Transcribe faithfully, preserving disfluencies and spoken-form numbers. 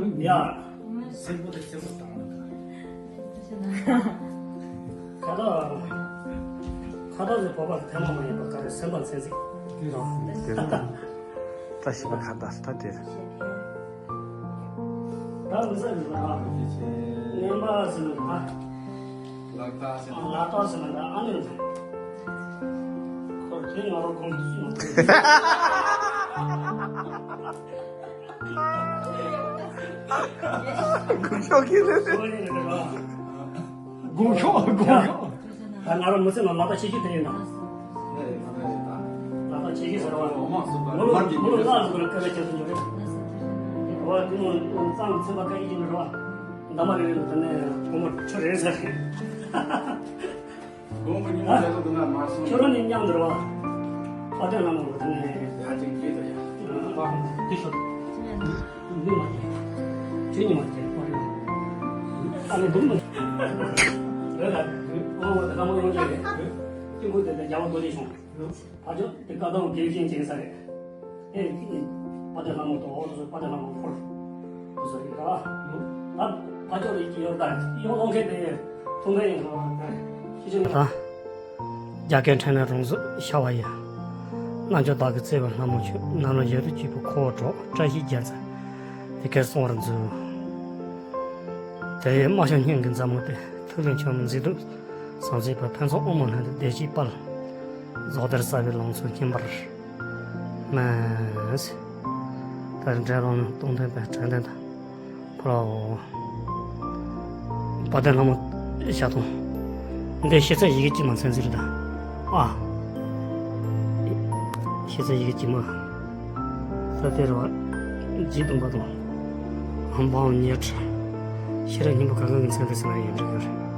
ཡ། སེམས་པོ་དེ་སེམས་པོ་དང་། ཁ་ད། ཁ་ད་ཟེར་བོད་པ་གི་ཐ་མ་མ་ཡིན་པ་ག་རེ་སེམས་པ་མཚན་ཚིག་དེ་རང་དེ་རང་། བཀྲ་ཤིས་པ་ཁ་ད་ད་དེ་རེད། ད་མི་ཟ་རེད་ལ། ངན་པ་ཟེར་ན་ད། ལག་རྟགས་ཟེར་ན། ལག་རྟགས་ཟེར་ན་ད་ཨ་ནི་རེད། ཁོ་དེ་ང་རོ་གོང་དུ་སུ་ཡོང་ཐུབ། དགུག་ཤོག་གི་རེད། དགུག་ཤོག་དགུག་ཤོག་ད་ང་རང་མི་ཚེ་ནང་ལག་བསྟར་ཆེ་ཤོས་དེ་ཡིན་ན། ལག་བསྟར་ཆེ་ཤོས་ཟེར་བ། མི་ལོ་མི་ལོ་ལྔ་ཟིག་ལ་སྐད་ཆ་བཤད་ཐུབ་རྒྱུ་རེད། འོ་དེ་ནང་གཙང་ཚན་པ་སྐད་ཡིག་ཡིན་རེད་བ། འདབ་མ་རེ་རེ་ལ་དེ་ནས་སྒོར་མོ་ཁྲི་རེ་ཟེར། དགོངས་པ་ཉིན་མོ་ལས་ཐོག་ཏུ་ང་མ་སོང་། ཁྱོད་རང་ནི་མཉམ་དུ་རེད་བ། དཔལ་ལྡན་ལྷ་མོ་རེད་ནས། ཡ་ཅིག་གིས་དང་ཡ། དེ་ཤོག་འདི་མ་བྱེད། ཁྱོད་ཉིན་མ་བྱེད་དཔལ་ལྡན་ལྷ་མོ། ཨ་ནི་འདུག་མ་བྱེད། རེད་ལ། ཨོ་ལྷ་མོ་ཡོང་རྒྱུ་རེད། སྐྱིད་པོ་དེ་ལ་རྒྱ་བ་རྡོ་རྗེ་ཤོང་། ཕ་ཇོ་དེ་བཀའ་དང་དགེ་བཤེས་ཅན་ས་རེད། ཨེ། དཔལ་ལྡན་ལྷ་མོ་དང་འོ་དེ་ཚོ་དཔལ་ལྡན་ལྷ་མོ་འཁོར། འོ་ཚོ་ཡིན་ད། ད་ཕ་ཇོ་ལ་ཡིད་ཀྱི་ཡོད་ད། ཡོང་ལོང་མཁན་དེ་ཐུག་མཁན་ཡིན་ལོ། ཤེས་ཀྱི་ཡོད་ད། རྒྱ་སྐད་འཕྲིན་ལས་རང་བཟོ་ཤ་བ་ཡིན། རྣམ་འགྱུར་བདག་གིས་བརྩེ་བའི་ལྷ་མོ་ཁྱོད། ནམ་ལ་ཡུལ་དུ་སྐྱིད་པའི་འཁོར་བ་གྲོགས། བཀྲ་ཤིས་རྒྱལ་མཚན་དེ་སྐད་གསུང་བར་མཛོད། དེ་ཡི་རྨ་བྱ་སྙིང་གི་མཛའ་མོ་དེ། ཐུགས་ལས་འཆི་མེད་མཛེས་སྡུག་བསམ་གཟིགས་པ། ཕུན་ཚོགས་དབུ་མའི་ལྷན་དུ་བདེ་སྐྱིད་དཔལ། རྫོགས་སྡེར་གསལ་བའི་ལང་ཚོ་སྙན་པར་སྨིན། ད་འགྲེལ་བ་ནི་སྟོང་ཐུན་པའི་དྲན་ལྡན་དང་། ཕོ་ལའོ། དཔལ་ལྡན་ལྷ་མོ་ཞལ་མཐོང་། འདི་ཤེས་ཚད་ཡི་གེ་གཅིག་མ་ཚན་ཟིག་རེད་ད། ཨ། ཤེས་ཚད་ཡི་གེ་གཅིག་མ། ས་དེ་རེད་བ། རྗེ་བཙུན་པ་དང་། འབངས་ཉེར་ཁྲི། ཤེས་རབ་སྙིང་པོ་གང་གང་གི་མཚན་དེ་ཟེར་ན་ཡིན་འགྲིག་གི་རེད།